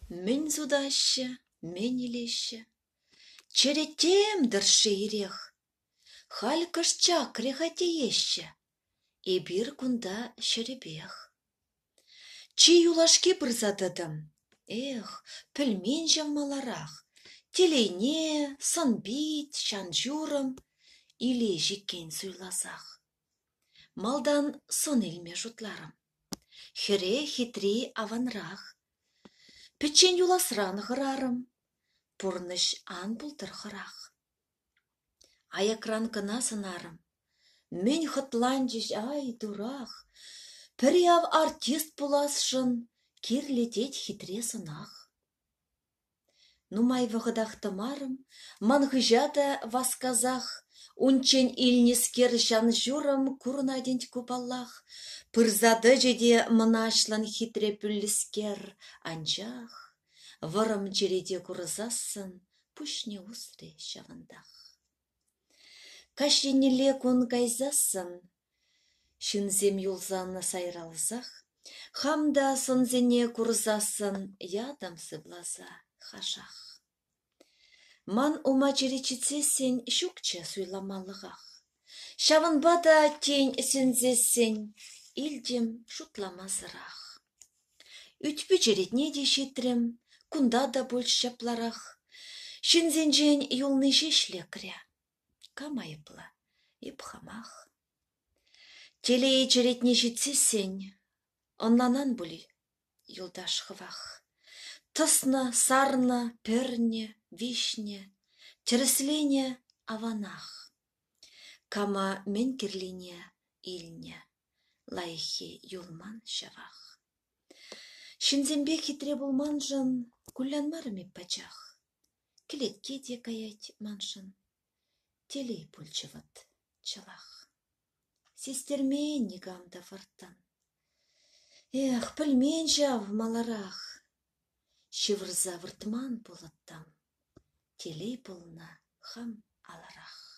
Мӗн сутаҫҫӗ, мӗн илеҫҫӗ? Черет тем тӑршшӗ ирех. Халь кӑшт чакрӗ-ха тееҫҫӗ. Эпир кунта ҫӗрӗпех. Чи юлашки пырса тӑтӑм. Эх, пӗлмен ҫав маларах. Телейне, сӑн-пит, ҫан-ҫурӑм илеҫ иккен суйласах. Малтан сӑн илме шутларӑм. Хӗре хитри аванрах. Пӗччен юласран хӑрарӑм. Пурнӑҫ ан пултӑр хӑрах. Аякран кӑна сӑнарӑм. Мӗн хӑтланчӗҫ, ай, турах! Пӗри ав артист пуласшӑн, кирлӗ тет хитре сӑнах. Нумай вӑхӑтах тӑмарӑм, ман хыҫа та васкасах унччен илнӗскер ҫан-ҫурӑм курӑнать ӗнтӗ ку паллах, пырса тӑчӗ те мӑнаҫлӑн хитре пӳллӗскер, анчах вӑрӑм черете курсассӑн пуҫне усрӗ ҫавӑнтах. Каҫ еннелле кун кайсассӑн, ҫынсем юлсан сайралсах, хам та сӑнсене курсассӑн ятӑм сывласа хашах. Ман ума черет ҫитсессӗн ҫукчӗ суйламалӑхах. Ҫавӑнпа та, тен, сӗнсессӗн, илтӗм шутламасӑрах. Ӳт-пӳ черетне те ҫитрӗм, кунта та пулч ҫапларах. Ҫынсенчен юлни ҫеҫ лекрӗ. Кам айӑплӑ? Эп хамах. Телее черетне ҫитсессӗн ӑнланан пуль юлташ хӑвах. Тӑснӑ, сарнӑ, пӗрнӗ, виҫнӗ, тӗрӗсленӗ аванах. Кама мӗн кирлине илнӗ, лайӑххи юлман ҫавах. Ҫынсемпе хитре пулманшӑн кулянмарӑм эп пачах. Кӗлетке те каять маншӑн. Телей пулчӗ вӑт чӑлах. Систермен никам та вӑрттӑн. Эх, пӗлмен ҫав маларах. Ҫывӑрса выртман пулӑттӑм. Телей пулнӑ хам алӑрах.